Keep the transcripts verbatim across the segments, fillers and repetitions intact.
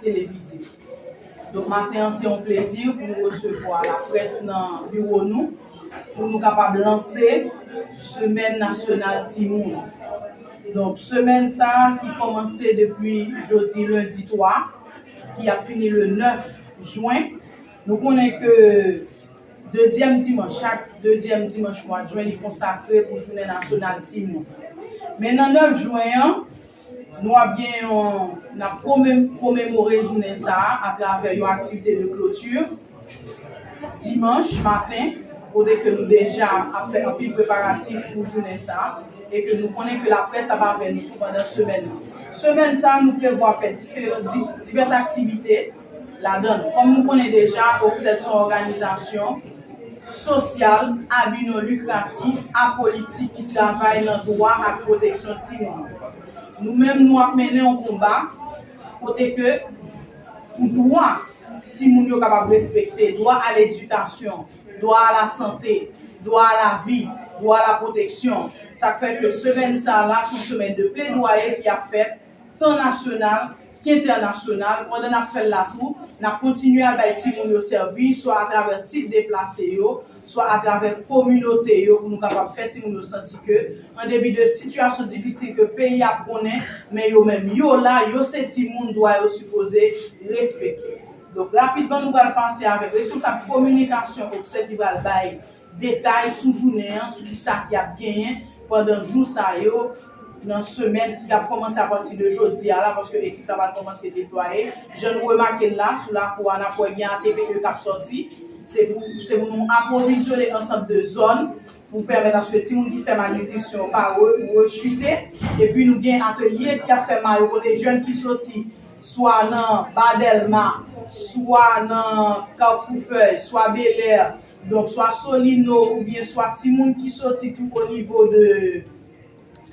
televize. Donk, maten an, se yon plezi pou nou resevwa laprès nan biwo nou, pou nou kapab lanse Semèn Nasyonal Timoun. Donk, semèn sa a ki kòmanse depi jodi lendi twa, ki ap fini le nèf jen, nou konnen ke dezyèm dimanch, chak dezyèm dimanch mwa jen, li konsakre pou Jounen Nasyonal Timoun. Men nan nèf jen an, nou ap gen yon, n ap komem-, komemore jounen sa a atravè yon aktivite de kloti dimanch maten, kote ke nou deja ap fè anpil preparatif pou jounen sa a, e ke nou konnen ke laprès ap avè nou tou pandan semèn nan. Semèn sa a, nou prevwa fè dife-, di-, divès aktivite ladan l. Kòm nou konnen deja, OCSED se yon òganizasyon sosyal, a bi non likratif, apolitik ki travay nan dwa ak pwoteksyon timoun. Nou menm, nou ap mennen yon konba kote ke pou dwa timoun yo kapab respekte, dwa a ledikasyon, dwa a lasante, dwa a lavi, dwa a lapwoteksyon. Sa k fè ke semèn sa a la, se yon semèn de pledwaye ki ap fèt, tan nasyonal k entènasyonal. Pandan n ap fè l la tou, n ap kontinye al bay timoun yo sèvis, swa atravè sit deplase yo, swa atravè kominote yo, pou nou kapab fè timoun yo santi ke, an depi de sitiyasyon difisil ke peyi a ap konnen, men yo menm, yo la, yo se timoun, dwa yo sipoze respekte. Donk, rapidman, nou pral pase avèk responsab kominikasyon OCSED ki pral bay detay sou jounen an, sou kisa ki ap genyen pandan jou sa yo, nan semèn ki ap kòmanse apati de jodi a la, paske ekip la pral kòmanse deplwaye. Jan nou remake l la, sou lakou a, n ap wè gen A T P E k ap sòti. Se pou, se pou nou apwovizyone ansanm de zòn pou pèmèt aske timoun ki fè malnitrisyon pa re-, rechite. Epi nou gen atelye ki ap fè mayo kote jèn ki soti swa nan Ba Dèlma, swa nan Kafou Fèy, swa Belè, donk swa Solino oubyen swa timoun ki soti tou o nivo de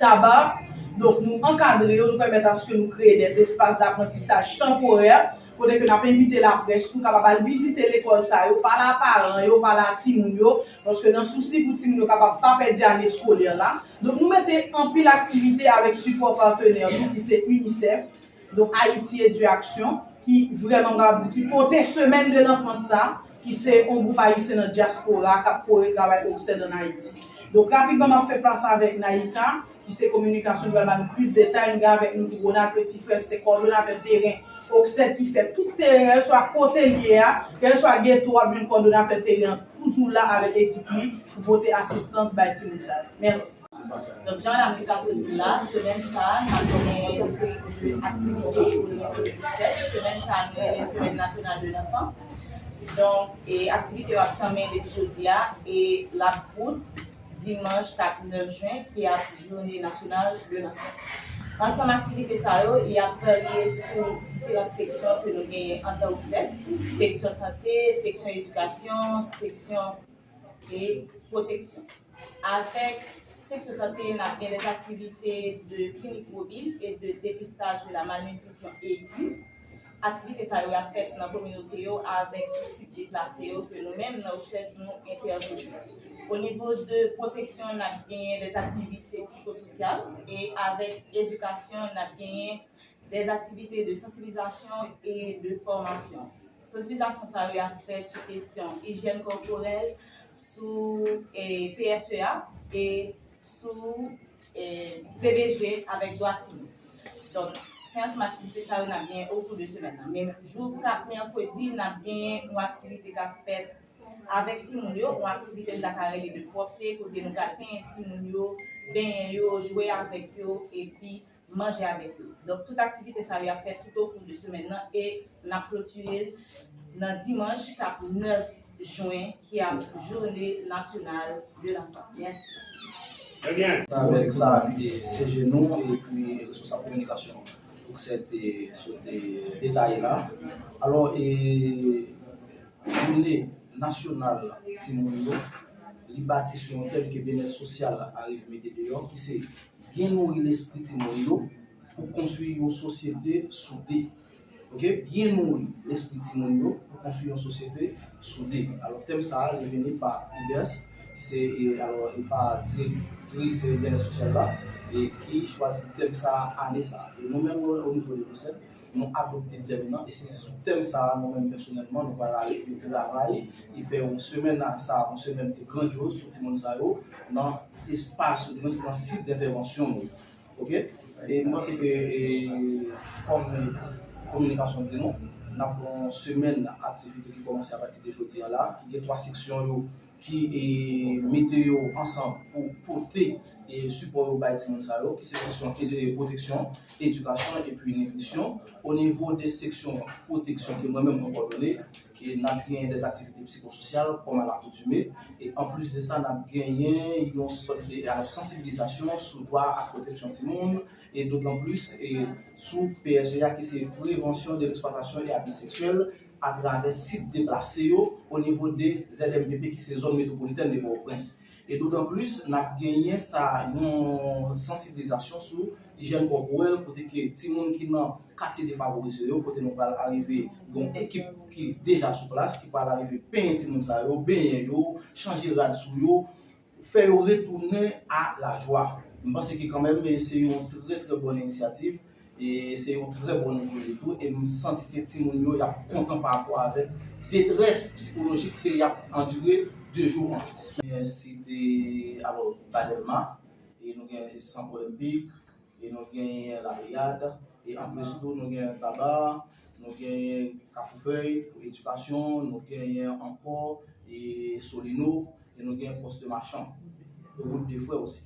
Taba. Donk, nou ankadre yo, nou pèmèt aske nou kreye des espaces d'apprentissage temporaires, kote ke n ap envite laprès pou kapab al vizite lekòl sa yo, pale a paran yo, pale a timoun yo, paske nan sousi pou timoun yo kapab pa pèdi ane eskolè la. Donk, nou mete anpil aktivite avèk sipò patnè nou, ki se UNICEF, donk Haïti Édu Action, ki vrèman, m kapab di, ki pote Semaine de l'Enfance sa, ki se yon gwoup ayisyen nan dyaspora k ap kore travay OCSED ann Ayiti. Donk, rapidman, m ap fè plas avèk Naïka, ki se kominikasyon, ki pral ba nou plis detay. Nou gen avèk nou tou Ronald Petit Frère, ki se kòdonatè teren OCSED, ki fè tout teren, swa kote l ye a, kèlswa geto, w ap jwenn kòdonatè teren an toujou la avèk ekip li pou pote asistans bay timoun sa yo. Mèsi. Donk, jan Madam Lucas te di la, semèn sa a, n ap gen yon seri de aktivite pou nou fè. Semèn sa a, nou rele Semèn Nasyonal de Lanfan. Donk, e, aktivite yo ap tanmen depi jodi a, e l ap bout dimanch kat nèf jen, ki ap Jounen Nasyonal de Lanfan. Ansanm aktivite sa yo, y ap varyye sou diferan seksyon ke nou genyen antan OCSED, seksyon sante, seksyon edikasyon, seksyon e pwoteksyon. Avèk seksyon sante, n ap gen des activités de clinique mobile et de dépistage de la malnutrition aiguë. Aktivite sa yo ap fèt nan kominote yo avèk sou sit deplase yo ke nou menm nan OCSED nou entèveni. O nivo de pwoteksyon, n ap genyen des activités psychosociales e avèk edikasyon, n ap genyen des activités de sensibilisation et de formation. Sansibilizasyon sa yo ap fèt sou kesyon ijyèn kòporèl, sou, e, P S E A e sou, e, V B G avèk dwa timoun. Donk, se ansanm aktivite sa yo n ap gen okou de semèn nan. Men jou k ap mèkredi, n ap gen yon aktivite k ap fèt avèk timoun yo, yon aktivite n ta ka rele de pwòpte, kote nou pral penyen timoun yo, benyen yo, jwe avèk yo, epi manje avèk yo. Donk, tout aktivite sa yo ap fèt tout okou de semèn nan e n ap klotire l nan dimanch k ap nèf jen, ki ap Jounen Nasyonal de Lanfan. Mèsi. Trè byen. Avèk sa, e, C G nou, epi responsab kominikasyon OCSED te sot detaye la. Alò, e, Jounen Nasyonal Timoun yo, li bati sou yon tèm ke Benèt Sosyal arive mete deyò, ki se byen nouri lespri timoun yo pou konstwi yon sosyete soude. Oke? Byen nouri lespri timoun yo pou konstwi yon sosyete soude. Alò, tèm sa a, li vini pa Ibers, ki se, e, alò, e pa direktris Benèt Sosyal la, e ki chwazi tèm sa a ane sa a. E nou menm, o, o nivo de OCSED, Nou adopte tèm nan, e se sou tèm sa a, nou menm pèsonèlman, nou pral ale travay, e fè yon semèn sa a, yon semèn ki grandyoz pou timoun sa yo, nan espas, ou di mwens nan sit dentèvansyon nou yo. Oke? E m panse ke, e, kòm kominikasyon di nou, n ap gen yon semèn aktivite ki kòmanse apati de jodi a la, ki gen twa seksyon yo ki, e, mete yo ansanm pou pote, e, sipò yo bay timoun sa yo, ki se kesyon ede, pwoteksyon, edikasyon epi nitrisyon. O nivo de seksyon pwoteksyon ke mwen menm mwen kòdone, e n ap genyen dè aktivite psikososyal kòm alakoutime. E anplis de sa, n ap genyen yon sòt de, e, sansibilizasyon sou dwa ak pwoteksyon timoun, e dotan plis, e, sou P S E a, ki se prevansyon de leksplwatasyon e abi seksyèl, atravè sit deplase yo, o nivo de Z M P P, ki se zòn metwopolitèn de Pòtoprens. E dotan plis, n ap genyen sa, yon sansibilizasyon sou ijyèn kòporèl, kote ke timoun ki nan katye defavorize yo, kote nou pral arive gen yon ekip ki deja sou plas, ki pral arive penyen timoun sa yo, benyen yo, chanje rad sou yo, fè yo retounen a la jwa. M panse ke kanmenm, e, se yon trè, trè bòn inisyativ, e se yon trè bòn jwèt tou, e m santi ke timoun yo, y ap kontan pa rapò avèk detrès psikolojik ke y ap andire de jou an jou. Gen site, alò, Ba Dèlma, e nou gen Sant Olenpik, e nou genyen Lapleyad, e anplis tou, nou genyen Taba, nou genyen Kafou Fèy pou edikasyon, nou genyen ankò, e Solino, e nou genyen Pòs de Machan, e Wout de Frè osi.